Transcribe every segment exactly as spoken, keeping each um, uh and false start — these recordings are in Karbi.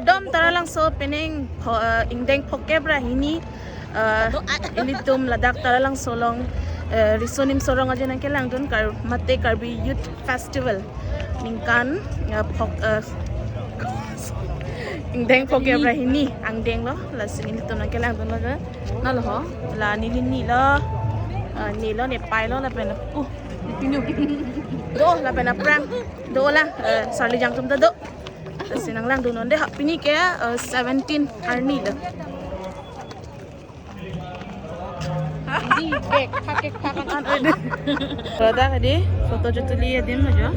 Dom Taralangso penang pho-, eh, ingdeng phokep ra hini, eh, ilitum ladak Taralangso along, eh, Riso Nimso Rong Aje nangkelangdun kar-, mate Karbi Youth Festival ningkan, eh, phok-, eh, ingdeng phokep ra hini angdeng lo, lasi ilitum nangkelangdunlo ke. Nalo ho, la neli nilo, eh, nilo, nepei lo, lapen, uh, do, lapen aphrang do la, eh, sarli jangtum ta do. Lasi nanglangdun nonde ha, pini ke, eh, seventeen arni lo. Di kek phak, kek phak an an oi de. Roda kadi photo chotuli adim ajo.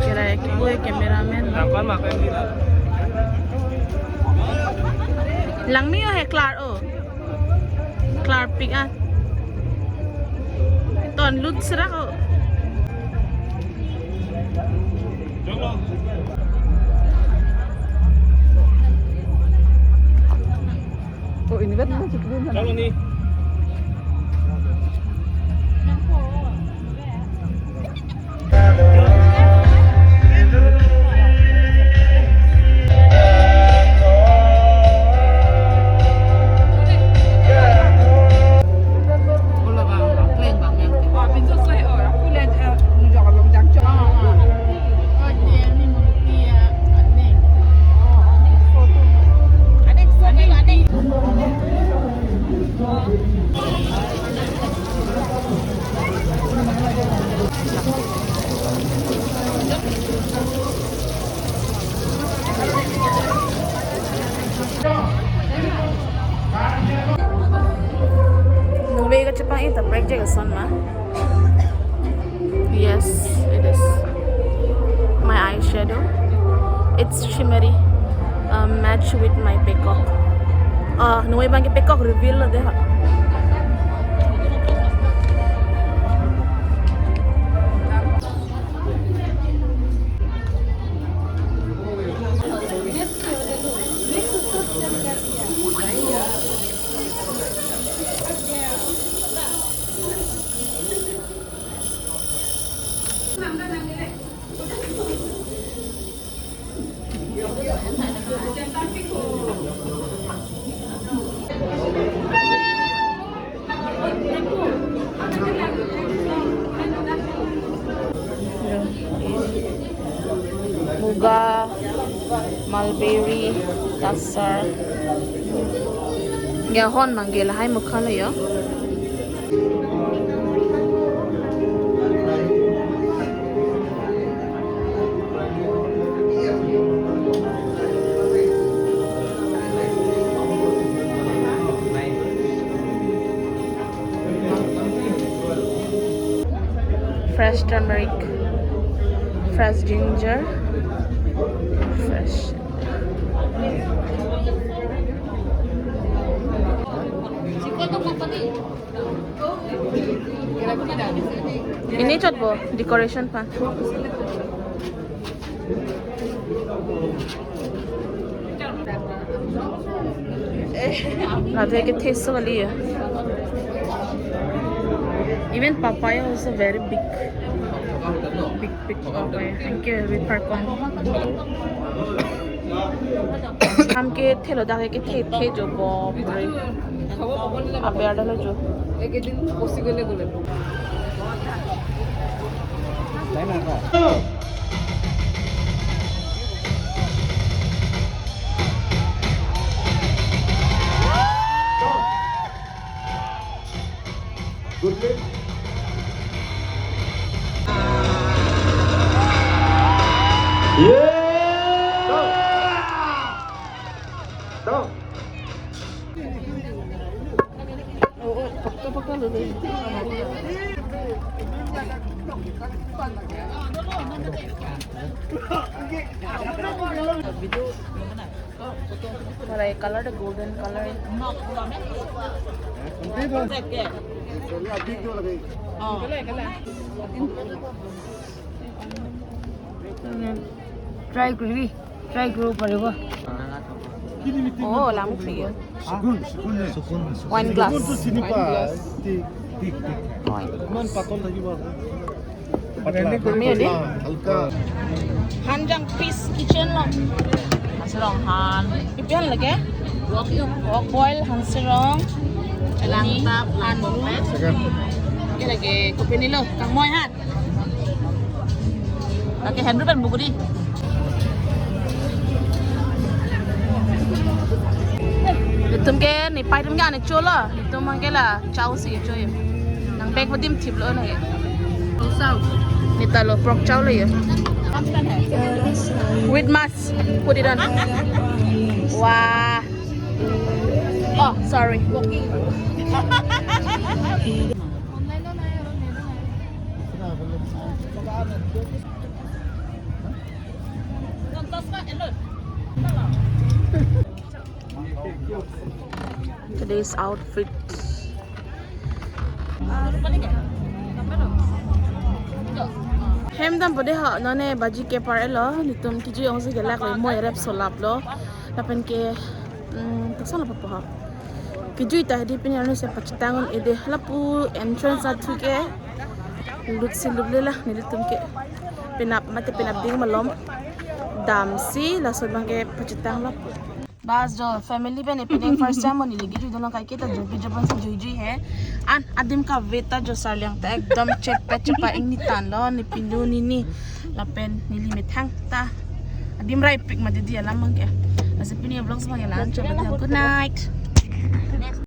Kira ki boy cameraman. Langmi o he klar o. Klarpik ah. Ton lut serak o. Oh, ini kan kita cek dulu. Kalau nih. Nungve kachepang-i ta project ason ma. Yes, it is. My eyeshadow. It's shimmery. Uh, match with my peacock. Uh, nungve abang ke peacock reveal lo de ha. Muga, mulberry, tasar. Ya hon mangge lahai mukha lo yo. Fresh turmeric, fresh ginger, fresh. Ini chot bo, decoration pan. Lake kethe so kali ya. Even papaya also very big. Big, big papaya. Thank you, every person. Ham kethelo dak kethe the jo bo. Abe ada lo jo. Good play. Yeah! Down. Down. Marai color de golden color. Try kuri, try kuri paribo. Oh, lam kuri. Sukun, sukun. Wine glass. Sukun to sini pa. Tik, tik, tik. Wine glass. Man patol lagi ba. Kami ini? Halka. Hanjang Peace Kitchen lo. Rong han. Ipi han lake? Wok boil han sirong. Langtap, langtap. Oke lake, kopi ni lo, kangmoi han. Lake henru pen buku di. Itum ke ne pai itum ke ane cholo. Itum mang ke la chow si cho yo. Nang bag padim thip lo na ye. Chow. Neta lo pork chow lo ye. With mask. Put it on. Wah. Oh, sorry. Today's outfit. Hem dam pode ho, nonne baji kepar-et lo, nitum kejui ongsi kelak lo, mo erep solap lo, lapen ke, mm, taksong lo papo ho. Kejui ta hedi pini arni se pachetang un-e de, lapu entrance athu ke, lut si lut le la, nelitum ke, penap mate penap ding malom, damsi, laso abang ke pachetang lo. Bas jo family pen ipini first time mo neli kejui dolo, kaike ta jo kejui pon si juijui he. An adim kave ta jo sarliang ta ekdom chepet chepa ingni tan lo, ne pinu nini. Lapen neli methang ta adim rai pik ma didi alam abang ke. Lasi pini vlog abang ke la-an chot lo. Good night.